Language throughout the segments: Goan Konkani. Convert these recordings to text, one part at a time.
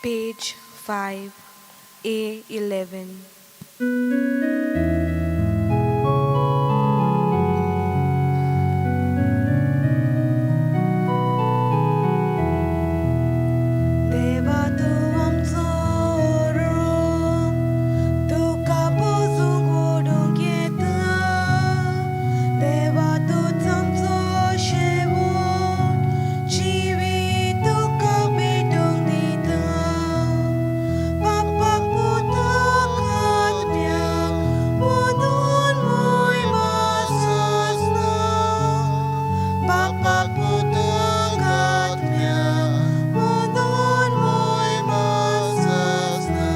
Page 5, A11. देवा तूं आमचो रोम तुका पुजूंक ओडूंक येता देवा तूंच आमचो शेवट जिवीत तुका भेटोवंक दिता बापाक पुताक आत्म्याक मोदून मोयमा सासना बापाक पुताक आत्म्याक मोदून मोयमा सासना.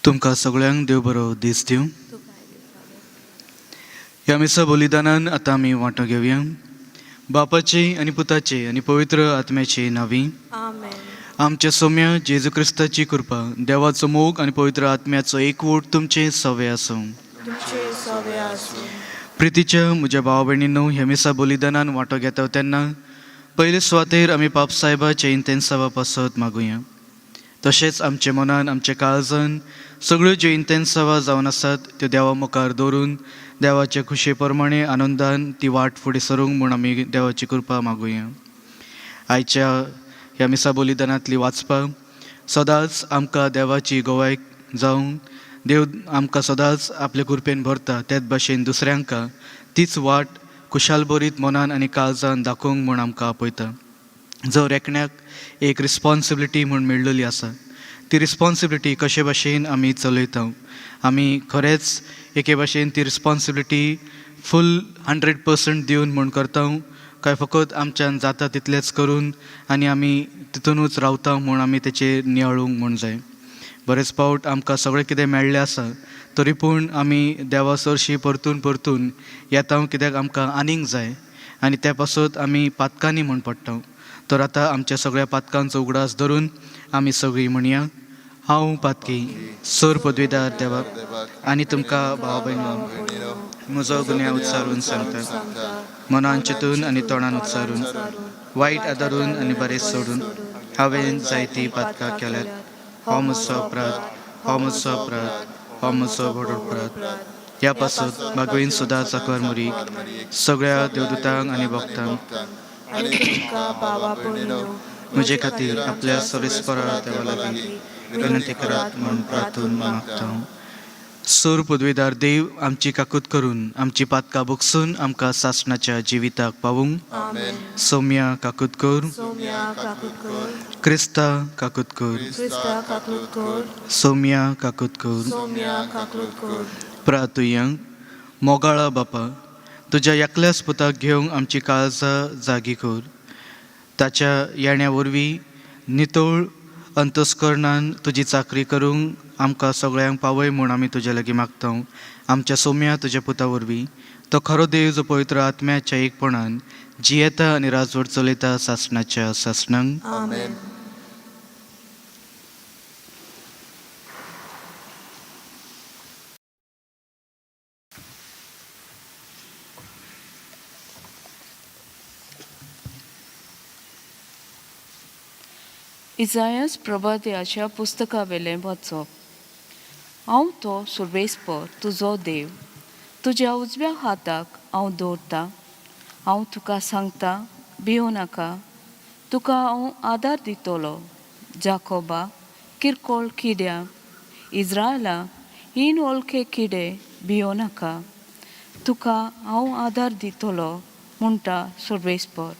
तुमकां सगळ्यांक देव बरो दीस दिवं. ह्या मिसा बलिदानान आतां आमी वांटो घेवया. बापाचे आनी पुताचे आनी पवित्र आत्म्याचे नांवी. Amen. आमच्या सोम्या जेजू क्रिस्ताची कृपा, देवाचो मोग आनी पवित्र आत्म्याचो एकवट तुमचे सवे आसूं. तुमचे सवे आसूं. प्रितीच्या म्हज्या भाव भयणींनो, ह्या मिसा बलिदानान वांटो घेता तेन्ना पयले सुवातेर आमी पाप सायबाचे इंतेन्सावा पासत मागुया. तशेंच आमचे मनान, आमच्या काळजान सगळ्यो ज्यो इंतेन्सावा जावन आसात त्यो देवा मुखार दवरून देवाचे खुशे प्रमाणे आनंदान ती वाट फुडें सरूंक म्हूण आमी देवाची कृपा मागुया. आयच्या ह्या मिसा बलिदानांतली वाचपां सदांच आमकां देवाची गवाय जावंक, देव आमकां सदांच आपले कृपेन भरता तेच भाशेन दुसऱ्यांका तीच वाट खुशालभरीत मनान आनी काळजान दाखोवंक म्हूण आमकां आपयता. जर एकण्याक एक रिस्पोन्सिबिलिटी म्हूण मेळ्ळली आसा, ती रिस्पोन्सिबिलिटी कशे भाशेन आमी चलयता, आमी खरेंच एके भाशेन ती रिस्पोन्सिबिलिटी फूल 100% दिवन म्हूण करता काय फकत आमच्यान जाता तितलेंच करून आनी आमी तितूनच रावता म्हूण आमी तेचेर नियाळूंक म्हूण जाय. बरेच फावट आमकां सगळें कितें मेळ्ळें आसा तरी पूण आमी देवा सरशी परतून परतून येता, कित्याक आमकां आनीक जाय आनी त्या पासत आमी पातकांनी म्हूण पडटा. तर आतां आमच्या सगळ्या पातकांचो उगडास धरून आमी सगळीं म्हणया, हांव पातकी सोर पदवीदार देवाक आनी तुमकां भाव भयणो म्हजो गुन्यांव उच्चारून सांगता. मनान चिंतून आनी तोंडान उच्चारून, वायट आदारून आनी बरें सोडून हांवें जायतीं पातकां केल्यात. हो म्हजो अपराध, हो म्हजो अपराध, हो म्हजो व्हड अपराध. ह्या पासत मागवीन सुद्दां चाकर मुरीक, सगळ्या देवदूतांक आनी भक्तांक आनी तुमकां भावा भयणीनो म्हजे खातीर आपल्या सवेस्परा देवा लागीं विनंती करात म्हूण प्रार्थून मागता. सूर पदवीदार देव आमची काकूत करून आमची पातकां बगसून आमकां सासणाच्या जिविताक पावूंक. आमेन. सोम्या काकूत कर. सोम्या काकूत कर. क्रिस्ता काकूत कर. क्रिस्ता काकूत कर. सोम्या काकूत कर. सोम्या काकूत कर. प्रातुया. मोगाळा बापा, तुज्या एकल्याच पुताक घेवंक आमची काळजां जागी कर. ताच्या येण्या वरवीं नितळ अंतस्करणान तुजी चाकरी करूंक आमकां सगळ्यांक पावय म्हूण आमी तुज्या लागीं मागता. आमच्या सोम्या तुज्या पुता वरवीं, तो खरो देव, जो पवित्र आत्म्याच्या एकपणान जियेता आनी राजवट चलयता सासणाच्या सासणांक. आमेन. इजायस प्रभादयाच्या पुस्तकावेलें वाचप. हांव तो सुर्वेस्पर तुजो देव, तुज्या उजव्या हाताक हांव दवरतां. हांव तुका सांगता, भियो नाका, तुका हांव आदार दितलो. जाकोबा, किरकोळ किड्या, इज्रायला, हीन वळखे किडे, भियो नाका, तुका हांव आदार दितलो, म्हणटा सर्वेस्पर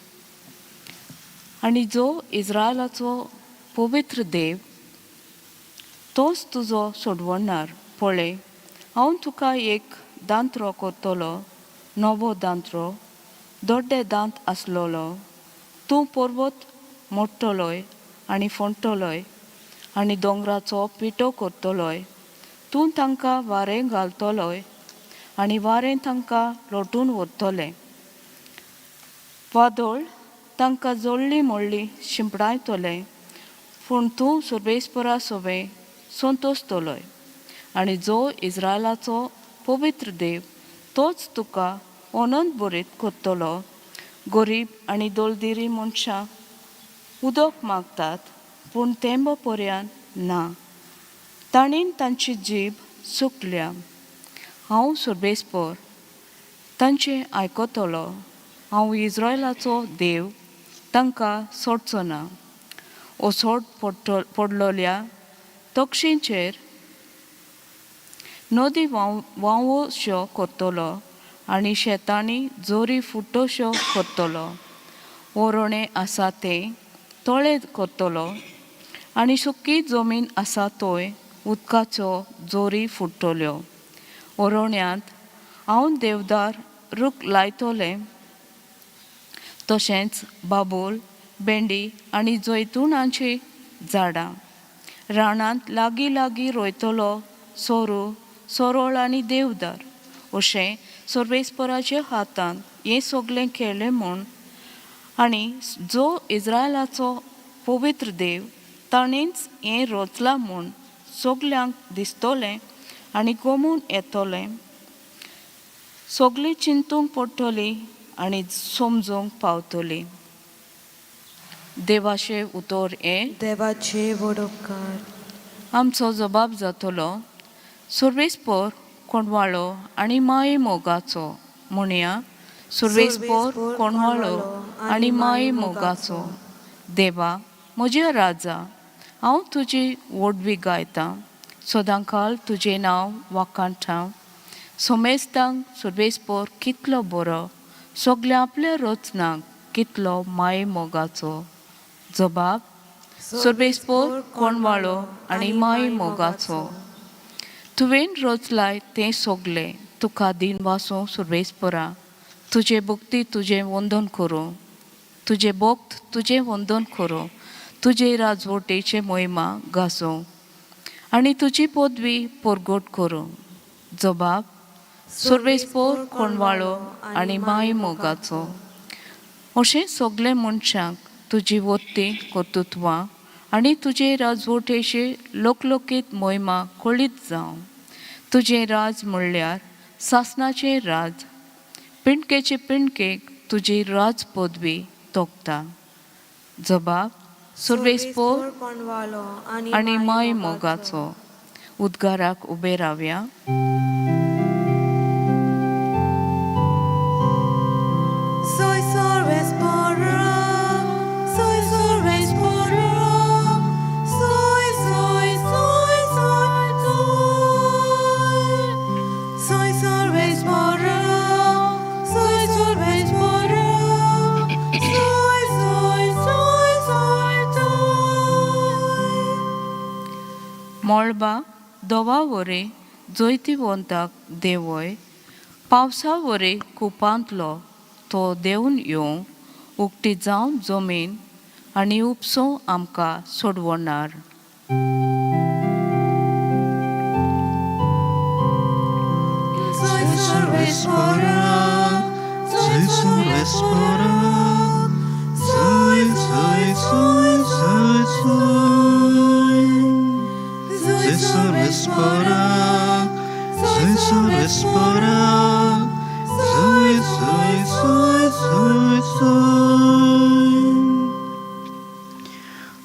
आनी जो इज्रायलाचो पवित्र देव, तोच तुजो सोडवणार. पळय, हांव तुका एक दांत्रो करतलो, नवो दांत्रो, दोड्डे दांत आसलेलो. तूं पर्वत मोडटलोय आनी फोंडटलोय आनी दोंगराचो पिठो करतलोय. तूं तांकां वारें घालतलोय आनी वारें तांकां लोटून व्हरतलें. वादळ तांकां जोडली मोडली शिंपडायतलें, पूण तूं सर्वेस्परा सोबें संतोसतलोय आनी जो इज्रायलाचो पवित्र देव, तोच तुका अनंत बरीत करतलो. गरीब आनी दोलदिरी मनशां उदक मागतात पूण तेंबो पर्यान ना. ताणेन तांची जीब सुकल्या. हांव सुर्बेस्पोर तांचें आयकतलो. हांव इज्रायलाचो देव तांकां सोडचो ना. ओसोड पडलोल्या तक्षींचेर नदी व्हांवोश्यो करतलो आनी शेतांनी जोरी फुटोश्यो करतलो. वरोणें आसा तें तळें करतलो आनी सुकी जमीन आसा थंय उदकाच्यो जोरी फुट्टल्यो. वरोण्यांत हांव देवदार रूख लायतलें, तशेंच बाबूल, भेंडी आनी जैतुनाचीं झाडां. रानांत लागीं लागीं रोयतलो सोरो, सोरोळ आनी देवदार. अशें सर्वेस्पराच्या हातान हें सगलें केलें म्हूण आनी जो इज्रायलाचो पवित्र देव ताणेंच हें रचलां म्हूण सगल्यांक दिसतलें आनी गोमून येतलें. सगलीं चिंतूंक पडटलीं आनी समजूंक पावतलीं. देवाचें उतर हें देवाचे व्हड उपकार. आमचो जबाब जातलो. सुर्वेस्पोर कोंडवाळो आनी माये मोगाचो म्हणया. सुर्वेस्पोर कोंडवाळो आनी माये मोगाचो. देवा म्हज्या राजा, हांव तुजी व्हडवी गायतां. सदांकाल तुजें नांव वाखाणटा. सोमेस्तांक सुर्वेस्पोर कितलो बरो, सगल्या आपल्या रचनाक कितलो माये मोगाचो. जबाब सुर्वेस्पोर कोणवाळो आनी माये मोगाचो. तुवें रचलाय तें सगलें तुका दिनवासूं सुर्वेस्परा. तुजे भक्ती तुजें वंदन करूं, तुजें भक्त तुजें वंदन करूं, तुजे राजवटेचे मोहिमा गाजोवं आनी तुजी पदवी परगट करूं. जबाब सुर्वेस्पोर कोणवाळो आनी माये मोगाचो. अशें सगळे मनशांक तुजी वत्ती कर्तृत्वां आनी तुजे राजवटेचे लोकलोकीत मोहिमा कळीत जावं. तुजें राज म्हणल्यार सासणाचें राज. पिंडकेचे पिंडकेक तुजी राज पदवी तोखता. जबाब सुर्वेस्पोर कोणवालो आनी माय मोगाचो. उद्गाराक उबे रावया. Soy sorvespora, soy sorvespora, soy, soy, soy, soy, soy. Soy sorvespora, soy sorvespora, soy, soy, soy, soy, soy. मळबा दोवा वरी जैतिवंताक देंवय, पावसा वरी कुपांतलो तो देंवन येवं, उकती जावन जमीन आनी उपसूं आमकां सोडवणार. Soy sorvespora, soy sorvespora, soy, soy, soy, soy, soy. Soy sorvespora, soy sorvespora, soy, soy, soy, soy, soy.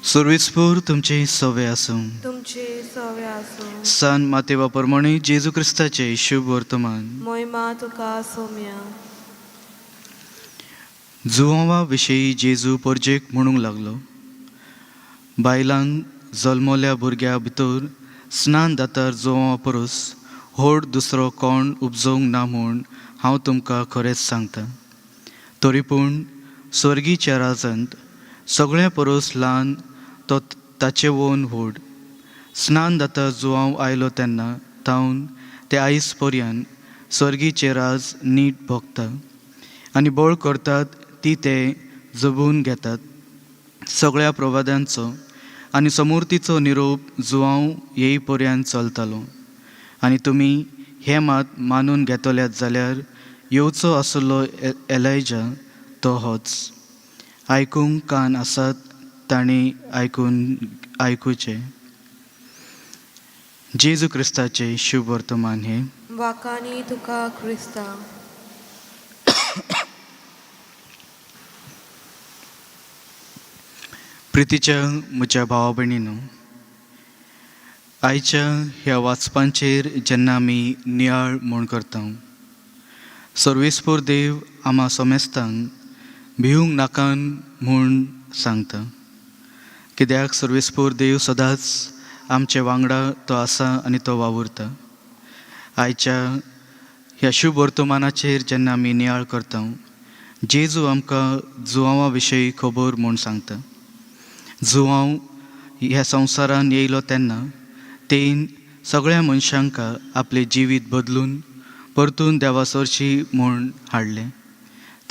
सुर्वेस्पोर तुमचे सवे आसूं. तुमचे सवे आसूं. सान मातेवा प्रमाणे जेजू क्रिस्ताचे शुभ वर्तमान. मोहिमा तुका सोम्या. जुवांवा विशीं जेजू परजेक म्हणूंक लागलो, बायलांक जल्मल्या भुरग्या भितर स्नान दातार जुवांवा परस व्हड दुसरो कोण उपजोवंक ना म्हूण हांव तुमकां खरेंच सांगता. तरी पूण स्वर्गीच्या राजांत सगळ्या परस ल्हान तो ताचे वोन व्हड. स्नान दाता जुवांव आयलो तेन्ना तावन ते आयज पर्यंत स्वर्गीचें राज नीट भोगता आनी बळ करतात ती ते जबून घेतात. सगळ्या प्रवाद्यांचो आनी समूर्तीचो निरोप जुवांव येई पर्यंत चलतालो. आनी तुमी हें मात मानून घेतल्यात जाल्यार येवचो आसलो एलायजा तो होच. आयकूंक कान आसात तांणी आयकून आयकुचें. जेजू क्रिस्ताचें शुभ वर्तमान हें. वाकानी तुका क्रिस्ता. प्रितीच्या म्हज्या भावा भयणीनो, आयच्या ह्या वाचपांचेर जेन्ना आमी नियाळ म्हूण करता, सर्वेस्पोर देव आमा सोमेस्तांक भिवूंक नाकान म्हूण सांगता, कित्याक सर्वेस्पोर देव सदांच आमचे वांगडा तो आसा आनी तो वावुरता. आयच्या ह्या शुभ वर्तमानाचेर जेन्ना आमी नियाळ करता, जेजू आमकां जुवांवा विशयी खबर म्हूण सांगता. जुवांव ह्या संवसारान येयलो तेन्ना तेन सगळ्या मनशांक आपलें जिवीत बदलून परतून देवा सरशी म्हूण हाडलें.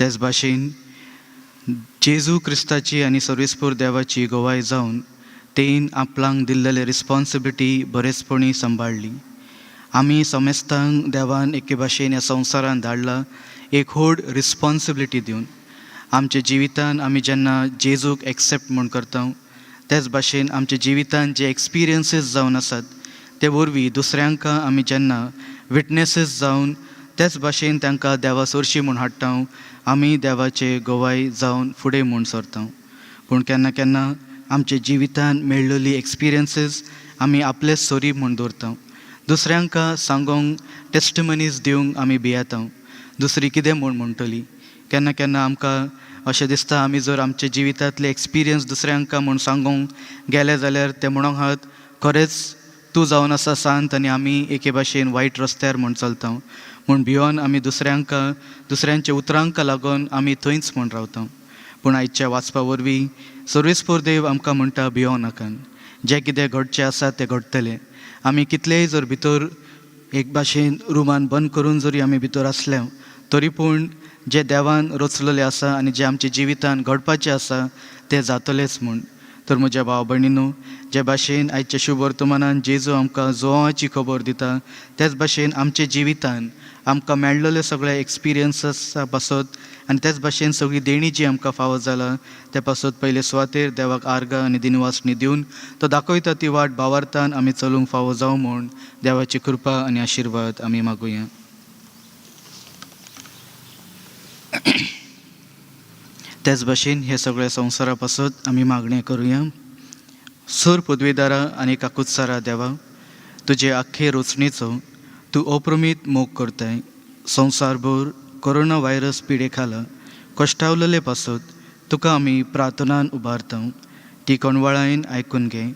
तेच भाशेन जेजू क्रिस्ताची आनी सर्वेस्पोर देवाची गवाय जावन तेन आपणाक दिल्लेले रिस्पोन्सिबिलिटी बरेचपणी सांबाळ्ळी. आमी समेस्तांक देवान एके भाशेन ह्या संवसारान धाडला एक व्हड रिस्पोन्सिबिलिटी दिवन. आमच्या जिवितान आमी जेन्ना जेजूक एक्सेप्ट म्हूण करता, तेच भाशेन आमच्या जिवितान जे एक्सपिरियन्सीस जावन आसात ते वरवीं दुसऱ्यांक आमी जेन्ना विटनेसीस जावन तेच भाशेन तांकां देवा सरशी म्हूण हाडटा, आमी देवाचे गवाय जावन फुडें म्हूण सरता. पूण केन्ना केन्ना आमच्या जिवितान मेळ्ळेली एक्सपिरियन्सीस आमी आपले सरी म्हूण दवरता, दुसऱ्यांक सांगोंक टेस्टिमनीज दिवंक आमी भियेता, दुसरी कितें म्हूण म्हणटली. केन्ना केन्ना आमकां अशें दिसता, आमी जर आमच्या जिवितांतले एक्सपिरियन्स दुसऱ्यांक म्हूण सांगूंक गेले जाल्यार ते म्हणोंक आहात, खरेंच तूं जावन आसा सांत आनी आमी एके भाशेन वायट रस्त्यार म्हूण चलता म्हूण भियोन आमी दुसऱ्यांक दुसऱ्यांच्या उतरांक लागून आमी थंयच म्हूण रावता. पूण आयच्या वाचपा वरवीं सर्वेस्पोर देव आमकां म्हणटा, भियों नाकान, जें कितें घडचें आसा तें घडटलें. आमी कितलेय जर भितर एक भाशेन रुमान बंद करून जरी आमी भितर आसले तरी पूण जें देवान रचलेलें आसा आनी जें आमच्या जिवितान घडपाचें आसा तें जातलेंच म्हूण. तर म्हज्या भाव भयणीनो, जे भाशेन आयच्या शुभ वर्तमानान जेजू आमकां जुवांची खबर दिता, तेच भाशेन आमच्या जिवितान आमकां मेळ्ळेले सगळे एक्सपिरियन्सीसा पासत आनी तेच भाशेन सगळी देणी जी आमकां फावो जाला ते पासत पयले सुवातेर देवाक आर्गां आनी दिनवासणी दिवन तो दाखयता ती वाट भावार्थान आमी चलूंक फावो जावं म्हूण देवाची कृपा आनी आशिर्वाद आमी मागुया. तेच भाशेन हे सगळे संवसारा पासत आमी मागणें करुया. सूर पदवेदारा आनी काकुत्सारा देवा, तुजे आख्खे रचणेचो तूं अप्रमीत मोग करताय. संवसारभर कोरोना व्हायरस पिडे खाला कश्टावलेले पासत तुका आमी प्रार्थनान उबारता, ती कोणवाळायन आयकून घे.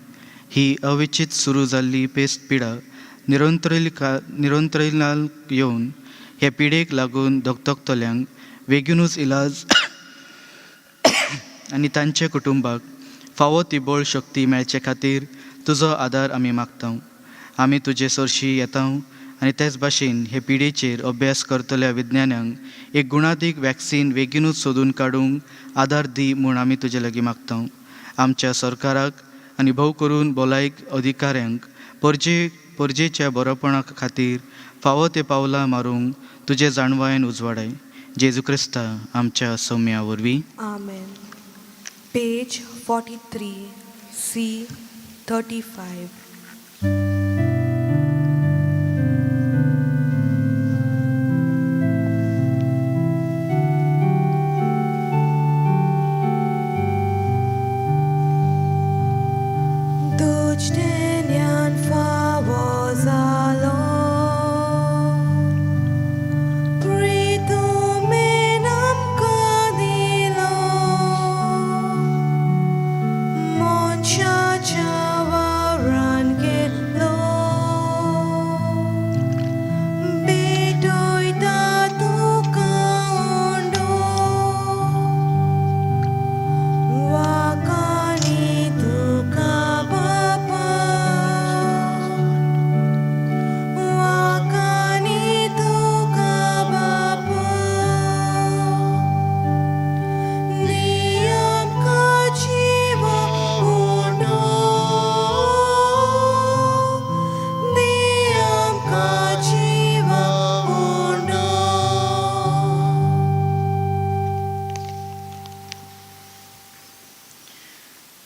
ही अविचीत सुरू जाल्ली पेस्त पिडा निरंतरलाल येवन हे पिडेक लागून दगदगतल्यांक बेगीनूच इलाज आनी तांच्या कुटुंबाक फावो ती बळ शक्ती मेळचे खातीर तुजो आदार आमी मागता. आमी तुजे सरशी येता आनी तेच भाशेन हे पिडेचेर अभ्यास करतल्या विज्ञानांक एक गुणादीक वॅक्सीन बेगीनूच सोदून काडूंक आदार दी म्हूण आमी तुजे लागीं मागता. आमच्या सरकाराक आनी भोव करून भलायक अधिकाऱ्यांक परजेच्या बरोपणा खातीर फावो ते पावलां मारूंक तुजे जाणवायेन उजवाडाय. जेजू क्रिस्ता आमच्या सौम्या वरवीं. आमेन. Page 43, C 35. तुजतेन्यान फावो जालो प्रितुमेन आमकां दिलो मनशाच्या वावरान गेलो भेटयता तुका उंडो वाकानी तुका बापा वाकानी तुका बापा नियम का जीव उंडो नियम का जीव उंडो.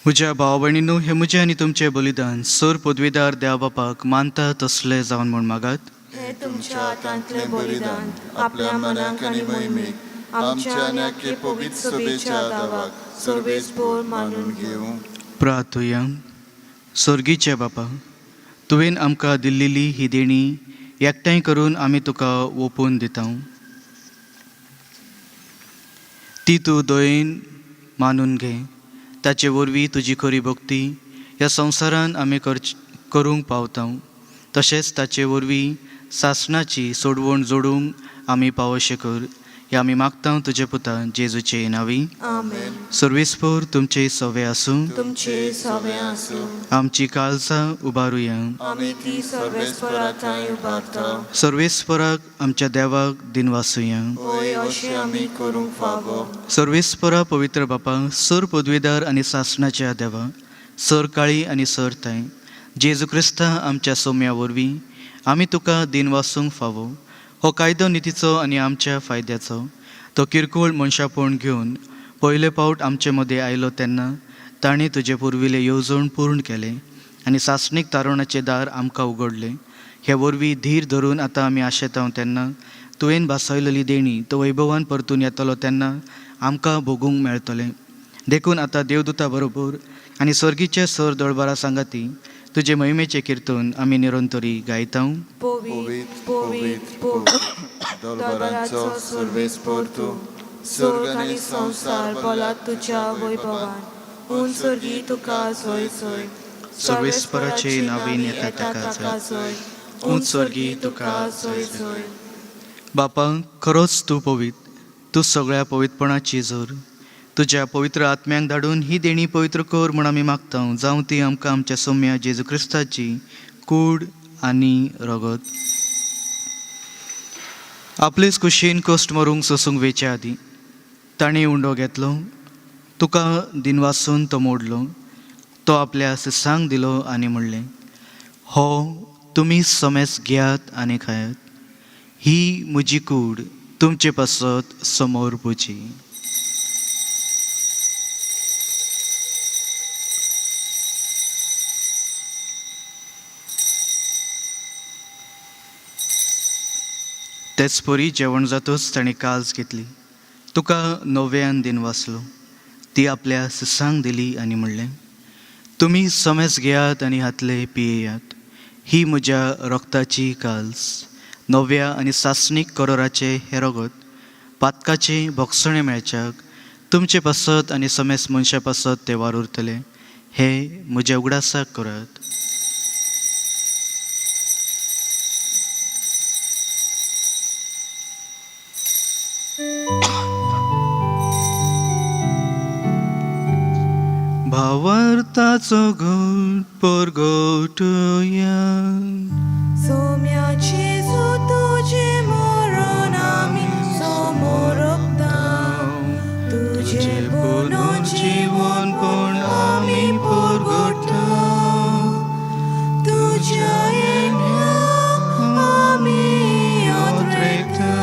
म्हज्या भाव भयणींनो, हे म्हजें आनी तुमचें बलिदान सर पदवीदार देव बापाक मानता तसलें जावन म्हूण मागात. हे तुमच्या हातांतलें बलिदान आपल्या मनाक आनी मोहिमेक आमच्या आनी आख्खे पवित्र सभेच्या दावाक सर्वेस्पोर मानून घेवं. प्रार्थुया. सोर्गीचे बापा, तुवें आमकां दिल्लेली ही देणी एकठांय करून आमी तुका ओपून दिता. ती तूं दयेन मानून घे. ताचे वरवीं तुजी खरी भक्ती ह्या संवसारान आमी करूंक पावता. तशेंच ताचे वरवीं सासणाची सोडवण जोडूंक आमी पावोशें कर. हें आमी मागता तुजे पुता जेजूचे नांवी. आमेन. सर्वेस्पोर तुमचे सवे आसूं. तुमचे सवे आसूं. आमची काळजां उबारुया. आमी ती सर्वेस्पराथांय उबारता. सर्वेस्पराक आमच्या देवाक दिनवासुया. होय, अशें आमी करूंक फावो. सर्वेस्परा पवित्र बापा, सर पदवेदार आनी सासणाच्या देवा, सर काळी आनी सर ताय, जेजू क्रिस्ता आमच्या सोम्या वरवीं आमी तुका दिनवासूंक फावो. हो कायदो नितीचो आनी आमच्या फायद्याचो. तो किरकोळ मनशापण घेवन पयले फावट आमचे मदें आयलो तेन्ना ताणें तुजें पुर्विल्लें येवजण पूर्ण केलें आनी सासणीक तारुणाचें दार आमकां उगडलें. हे वरवीं धीर धरून आतां आमी आशेता तेन्ना तुवें भासयलेली देणी तो वैभवान परतून येतलो तेन्ना आमकां भोगूंक मेळटलें. देखून आतां देवदूता बरोबर आनी सर्गीचे सर दळबारा सांगाती तुजे महिमेचें किर्तन आमी निरंतरी गायता. पवित्र, पवित्र, पवित्र, दरबाराचो सर्वेस्पोर तूं, स्वर्ग आनी संवसार भरला तुज्या वैभवान. हून स्वर्गी तुका जय जय. सर्वेस्पराचे नांवान येता ताका जय. हून स्वर्गी तुका जय जय. बापा, खरोच तूं पवित्र, तूं सगळ्या पवित्रपणाची जोर. तुज्या पवित्र आत्म्यांक धाडून ही देणी पवित्र कर म्हूण आमी मागता. जावं ती आमकां आमच्या सोम्या जेजू क्रिस्ताची कूड आनी रगत. आपलेच कुशीन कश्ट मरूंक सोसूंक वेचे आदीं ताणें उंडो घेतलो, तुका दिनवासून तो मोडलो, तो आपल्या शिसांक दिलो आनी म्हणलें, हो तुमी समेस घेयात आनी खायात. ही म्हजी कूड तुमचे पासत समोर पुची. तेच परी जेवण जातच ताणें काल्स घेतली, तुका नव्यान दिन वाचलो, ती आपल्या शिसांक दिली आनी म्हणलें, तुमी समेस घेयात आनी हातले पियेयात. ही म्हज्या रक्ताची काल्स, नव्या आनी सासणीक करोराचें हें रगत पातकाचें भोगसणें मेळच्याक तुमचे पासत आनी समेस मनशां पासत तें वार उरतलें. हें म्हज्या उगडासाक करात. भावार्थाचो घट परगटया. सोम्या जेजू तुजें मरण आमी समोरपता, तुजें पुनर्जीवन पण आमी परगटा. तुज्या येण्याक आमी अत्रेकता.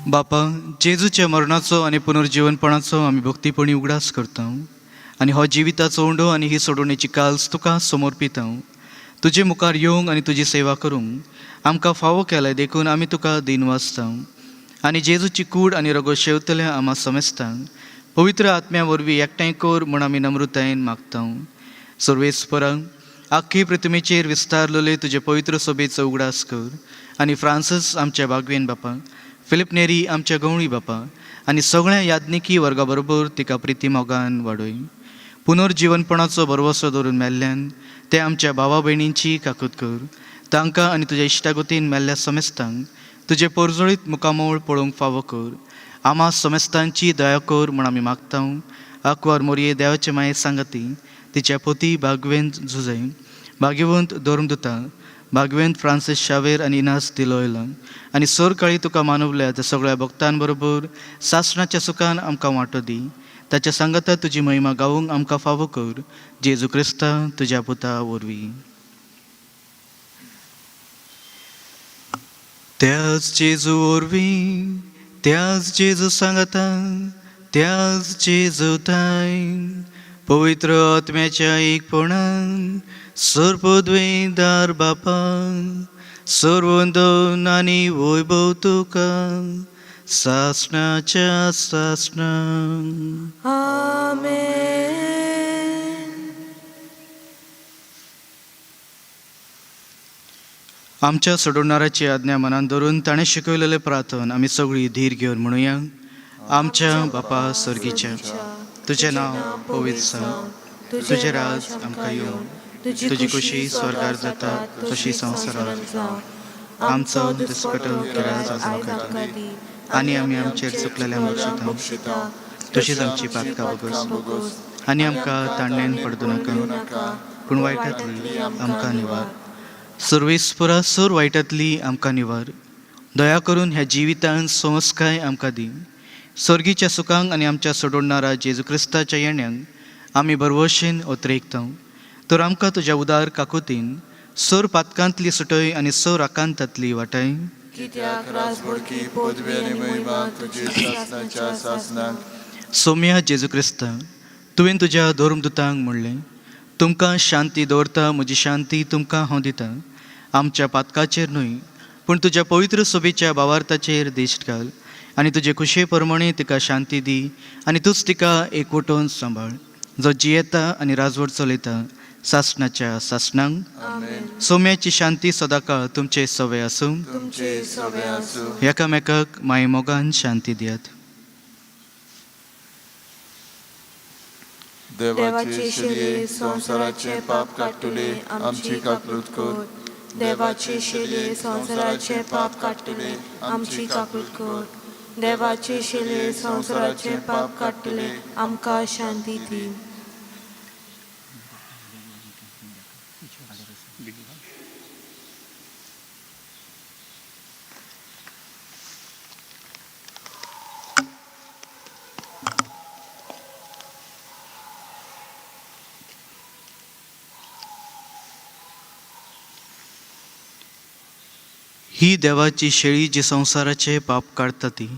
बापा, जेजूच्या मरणाचो आनी पुनर्जीवनपणाचो आमी भक्तीपणी उगडास करता आनी हो जिविताचो उंडो आनी ही सोडवणेची काल्स तुका समर्पिता. तुजे मुखार येवंक आनी तुजी सेवा करूंक आमकां फावो केलाय, देखून आमी तुका दिनवासता. आनी जेजूची कूड आनी रगत शेवतल्या आमा समेस्तांक पवित्र आत्म्या वरवीं एकठांय कर म्हूण आमी नम्रतायेन मागता. सर्वेस्परांक आख्खी पृथ्वीचेर विस्तारलेले तुजे पवित्र सभेचो उगडास कर आनी फ्रांसीस आमच्या बागवेन बापा, फिलीप नेरी आमच्या गवळी बापा आनी सगळ्या याज्ञिकी वर्गा बरोबर तिका प्रिती मोगान वाडय. पुनर्जीवनपणाचो भरवसो दवरून मेल्ल्यान ते आमच्या भावा भयणींची काकूत कर. तांकां आनी तुज्या इश्टागतीन मेल्ल्या समेस्तांक तुजें परजळीत मुखामळ पळोवंक फावो कर. आमा समेस्तांची दया कर म्हूण आमी मागता. आकवार मोरये देवाचे माये सांगाती तिच्या पोती बागवेंत झुजय, भाग्यवंत धर्मदुता भागवेंत फ्रांसीस शावेर आनी इनास दिलोयला आनी सरकाळी तुका मानवल्या त्या सगळ्या भक्तांबरोबर सासणाच्या सुखान आमकां वांटो दी. ताच्या सांगाता तुजी महिमा गावूंक आमकां फावो कर. जेजू क्रिस्ता तुज्या पुता वरवीं. त्याच जेजू वरवीं, त्याच जेजू सांगाता, त्याच जेजू ताय पवित्र आत्म्याच्या एकपणान सर्पद्वेदार बापा, सर्वंदन आनी वैभव तुका सासणाच्या सासणाक. आमेन. आमच्या सोडवणाराची आज्ञा मनान धरून ताणें शिकयलेलें प्रार्थन आमी सगळीं धीर घेवन म्हणुया. आमच्या बापा सर्गीच्या, तुजें नांव पवित्र जावं, तुजें राज आमकां येवं, तुजी खुशी स्वर्गार जाता तशी संवसारार जावं. आमचो दिसपटो गिराज आमकां दी आनी आमी आमचेर चुकलेल्यांक बक्षिता, तशीच आमची पातकां भोगोस आनी आमकां ताणण्यान पडूं नाका, पूण वायटांतली आमकां निवार. सर्वेस्पुरा सोर वायटांतली आमकां निवार. दया करून ह्या जिवितान संस्काय आमकां दी. सर्गीच्या सुखांक आनी आमच्या सोडवणारा जेजू क्रिस्ताच्या येण्यांक आमी बरवशेन ओतरेकता. तर आमकां तुज्या उदार काकुतीन सोर पातकांतली सुटय आनी सोर आकांतांतली वाटाय. कित्याक राजवडकी, पदवी आनी महिमा तुजी सासणाच्या सासणाक. सोम्या जेजू क्रिस्ता, तुवें तुज्या धर्मदुतांक म्हणलें, तुमकां शांती दवरता, म्हजी शांती तुमकां हांव दितां. आमच्या पातकाचेर न्हय, पूण तुज्या पवित्र सोबेच्या भावार्थाचेर दिश्ट घाल आनी तुजे खुशे प्रमाणे तिका शांती दी आनी तूंच तिका एकवटून सांबाळ, जो जियेता आनी राजवट चलयता सासणाच्या सासणांक. आमेन. सोम्याची शांती सदांकाळ तुमचे सवे आसूं. तुमचे सवे आसूं. एकामेकाक मायमोगान शांती दियात. देवाचे शेलये, संवसाराचे पाप काडटले, आमची काकूत कर. देवाचे शेले, संवसाराचे पाप काडटले, आमची काकूत कर. देवाचे शेले, संवसाराचे पाप काडटले, आमकां शांती दी. ही देवाची शेळी जी संवसाराचे पाप काडटा ती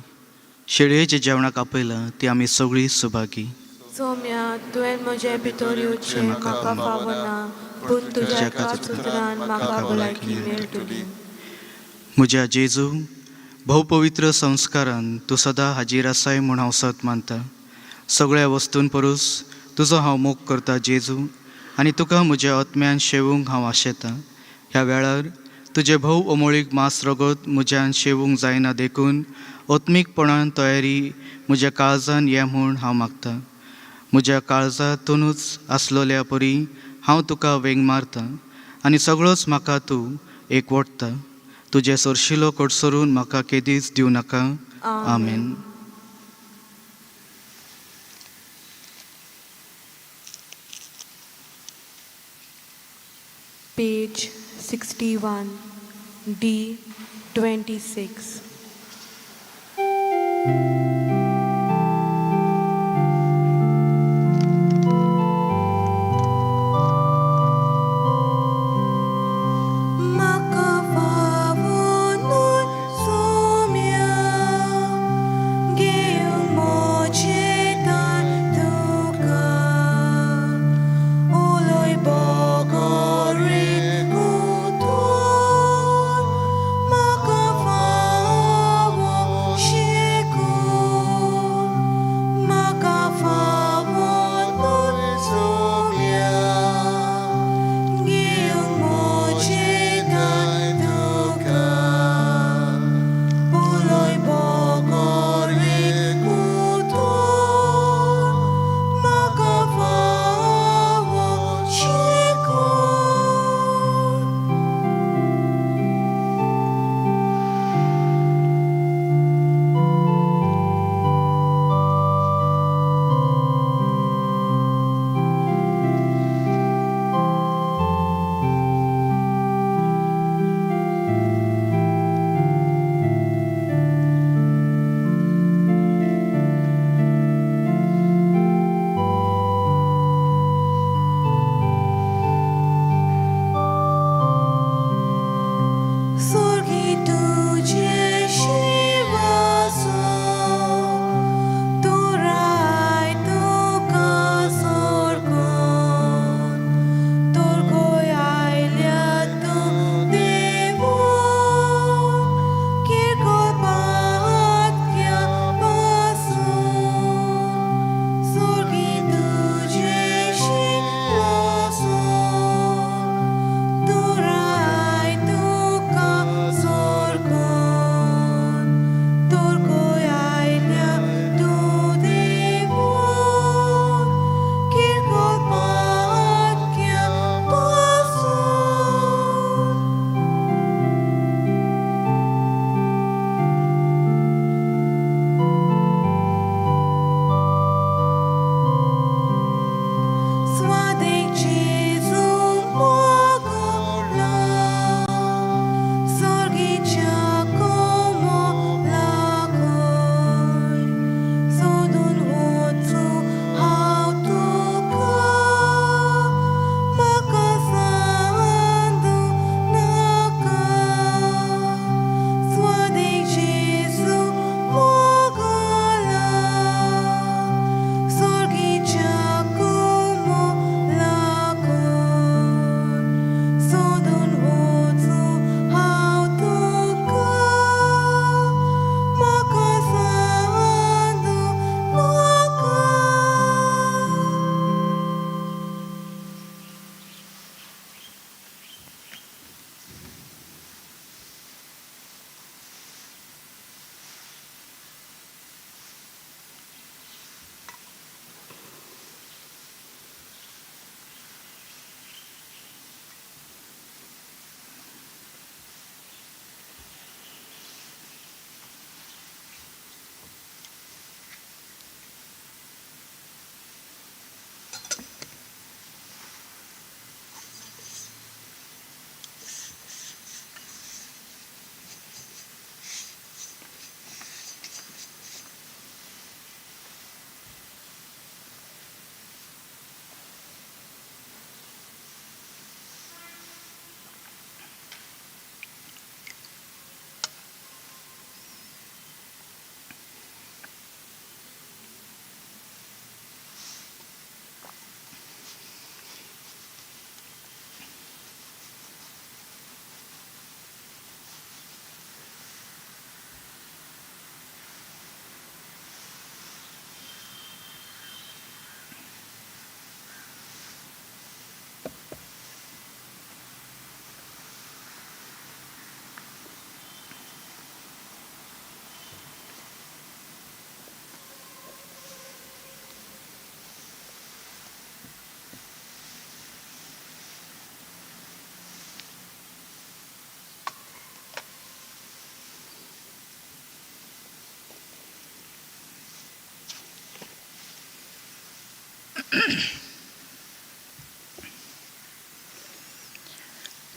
शेळयेच्या जेवणाक आपयलां ती आमी सगळीं सुभागी. सोम्या, तुवें म्हजे भितर येवचें म्हाका फावना, पूण तुज्या एकाच उतरान म्हाका भलायकी मेळटली. म्हज्या जेजू, भोवपवित्र संस्कारान तूं सदां हाजीर आसाय म्हूण हांव सत मानता. सगळ्या वस्तून परस तुजो हांव मोग करता जेजू, आनी तुका म्हज्या आत्म्यान शेवूंक हांव आशेतां. ह्या वेळार तुजें भोव अमोळीक मांस रगत म्हज्यान शेवूंक जायना, देखून आत्मीकपणान तयारी म्हज्या काळजान ये म्हूण हांव मागतां. म्हज्या काळजांतूनच आसलोल्या परी हांव तुका वेंग मारतां आनी सगळोच म्हाका तूं एकवटता. तुजें सरशिलो कडसरून म्हाका केदीच दिवं नाका. आमेन. Page 61, D 26. म्हाका फावो न्हय सोम्या, घेवंक म्हजें दान तुका. उलय बगर एक उतर, म्हाका फावो शेकून.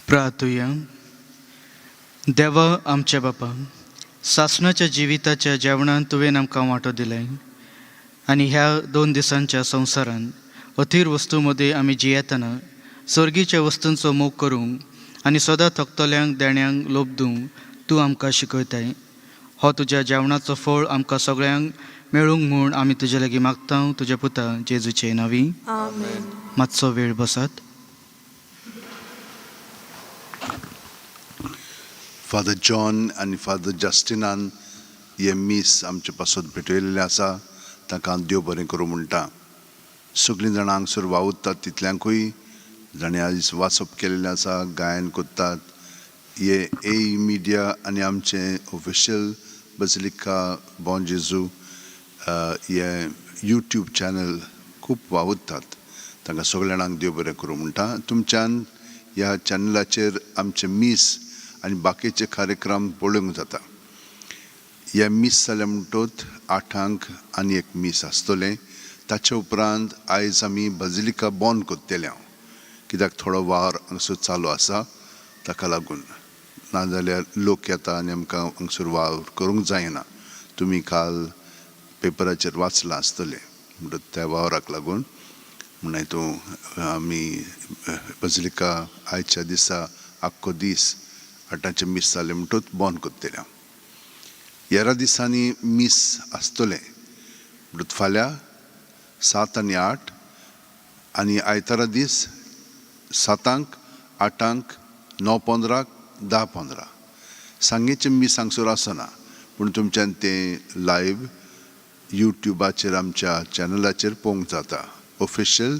प्रार्थुया. देवा आमच्या बापा, सासणाच्या जिविताच्या जेवणान तुवें आमकां वांटो दिलें आनी ह्या 2 दिसांच्या संवसारान अथीर वस्तू मदें आमी जियेतना सर्गीच्या वस्तूंचो मोग करूंक आनी सदां थकतल्यांक देण्यांक लोबदूंक तूं आमकां शिकयताय. हो तुज्या जेवणाचो फळ आमकां सगळ्यांक मेळूंक म्हूण आमी तुजे लागीं मागता, तुज्या पुता जेजूचे नांवी. आमेन. मातसो वेळ बसात. फादर जॉन आनी फादर जस्टिनान हे मीस आमचे पासत भेटयलेलें आसा. तांकां देव बरें करूं म्हणटा. सगळीं जाणां हांगसर वावुरतात तितल्यांकूय जाणीं आयज वाचप केल्लें आसा, गायन करतात. हे ए मिडिया आनी आमचें ऑफिशियल बजलिका बॉन जेजू हे यूट्यूब चॅनल खूब वावुरतात. तांकां सगळ्या जाणांक देव बरें करूं म्हणटा. तुमच्यान ह्या चॅनलाचेर आमचें मीस आनी बाकीचे कार्यक्रम पळोवंक जाता. हे मीस जालें म्हणटोच 8ांक आनी एक मीस आसतलें. ताचे उपरांत आयज आमी बजिलिका बंद करतले हांव, कित्याक थोडो वावर हांगसर चालू आसा ताका लागून. नाजाल्यार लोक येता आनी आमकां हांगसर वावर करूंक जायना. तुमी काल पेपराचेर वाचलां आसतलें. म्हणटच त्या वावराक लागून म्हण तूं आमी बजिलिका आयच्या दिसा आख्खो दीस 8ांचें मीस जालें म्हणटच बंद करतलें हांव. येरा दिसांनी मीस आसतलें. म्हणटच फाल्यां 7 आनी 8 आनी आयतारा दीस 7ांक, 8ांक, 9:15, 10:15. सांगेचें मीस हांगसर आसना, पूण तुमच्यान तें लायव्ह यूट्यूबाचेर आमच्या चॅनलाचेर पळोवंक जाता. ऑफिशियल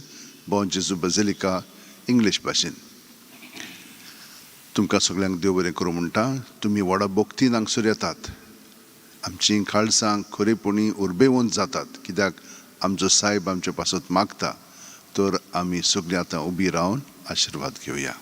बॉन जेजू बजिलिका इंग्लीश भाशेन. तुमकां सगळ्यांक देव बरें करूं म्हणटा. तुमी व्हडा भक्तीन हांगसर येतात. आमचीं काळजां खरेपणी उर्बेवंत जातात, कित्याक आमचो सायब आमचे पासत मागता. तर आमी सगळीं आतां उबी रावन आशिर्वाद घेवया.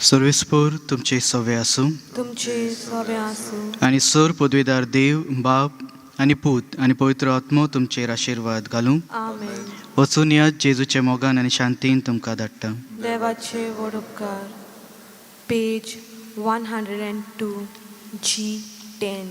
सर्वेस्पोर तुमचे सवे आसूं. तुमचे सवे आसूं. आनी सर पदवेदार देव बाप आनी पूत आनी पवित्र आत्मो तुमचेर आशिर्वाद घालूं. आमेन. वचून यात जेजूच्या मोगान आनी शांतीन तुमकां धाडटा. देवाचे व्हड उपकार. पेज 102 G10.